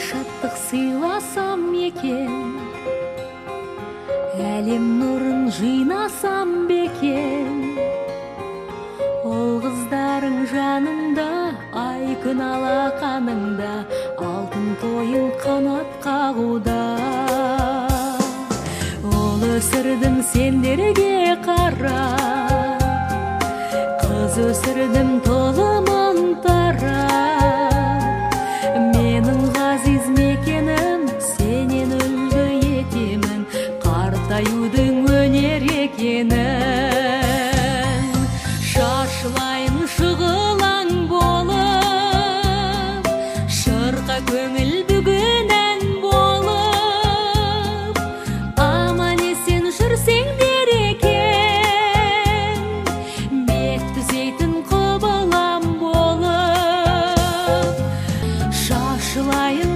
Шаттық сыйласам екен, әлем нұрын жинасам бекен. Ол қыздарың жаныңда, ай күн алақаныңда, алтын тойың қанат қағуда. Ол өсірдім сендерге қарап, қыз өсірдім толымын тарап. Менің ғазиз мекенім, сенен үлгі етемін, қартаюдың өнер екенін. Шашылайын шұғылаң болып, шырқа көңіл бүгін ән болып. Аман есен жүрсеңдер екен, бет түзейтін құбылам болып. Шашылайын